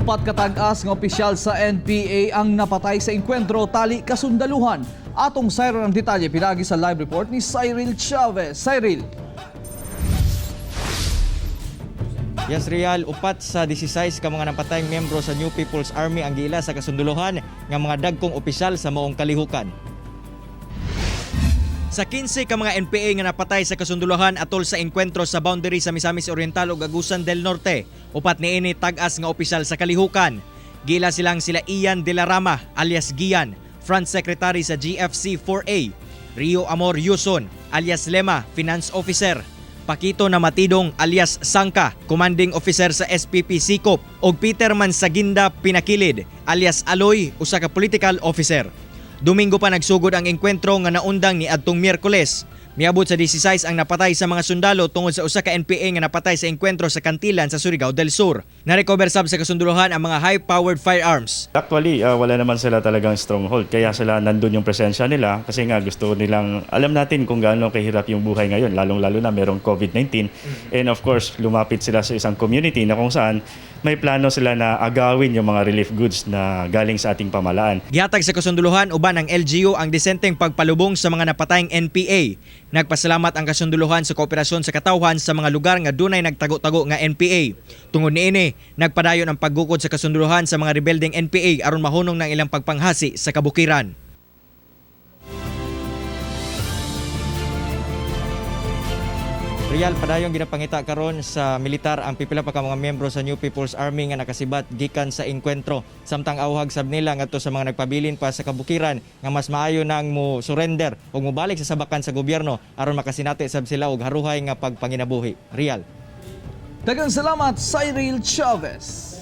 Upat katag-as nga opisyal sa NPA ang napatay sa engkwentro tali kasundaluhan. Atong sayran ang detalye pinagi sa live report ni Cyril Chavez. Cyril. Yes, Real, 4 sa 16 ka mga napatayng miyembro sa New People's Army ang giila sa kasunduluhan nga mga dagkong opisyal sa maong kalihukan. Sa 15 ka mga NPA nga napatay sa kasunduluhan atol sa engkwentro sa boundary sa Misamis Oriental ug Agusan del Norte, 4 niini tag-as nga opisyal sa kalihukan. Giila silang sila Ian De La Rama alias Gian, Front Secretary sa GFC 4A, Rio Amor Yuson alias Lema, Finance Officer, Pakito Namatidong alias Sangka, Commanding Officer sa SPP Sikop, ug Peter Mansaginda Pinakilid alias Aloy, usa ka political officer. Domingo pa nagsugod ang engkwentro nga naundang ni adtong Miyerkules. Miabot sa 16 ang napatay sa mga sundalo tungod sa usa ka NPA nga napatay sa engkwentro sa Kantilan sa Surigao del Sur. Narecover sab sa kasunduluhan ang mga high-powered firearms. Actually, wala naman sila talagang stronghold. Kaya sila nandun yung presensya nila kasi nga gusto nilang, alam natin kung gaano kahirap yung buhay ngayon, lalong-lalo na merong COVID-19. And of course, lumapit sila sa isang community na kung saan may plano sila na agawin yung mga relief goods na galing sa ating pamalaan. Gihatag sa kasunduluhan uban ang LGU ang disenteng pagpalubong sa mga napatayng NPA. Nagpasalamat ang kasunduluhan sa kooperasyon sa katawhan sa mga lugar nga dunay nagtago-tago nga NPA. Tungod niini, nagpadayon ang paggukod sa kasunduluhan sa mga rebeldeng NPA aron mahunong ng ilang pagpanghasi sa kabukiran. Real, padayong ginapangita karon sa militar ang pipila pa ka mga miyembro sa New People's Army nga nakasibat gikan sa engkwentro. Samtang awhag sab nila ngadto sa mga nagpabilin pa sa kabukiran nga mas maayo nang mo surrender o mobalik sa sabakan sa gobyerno aron makasinati sab sila og haruhay nga pagpanginabuhi. Real. Daghang salamat, Cyril Chavez.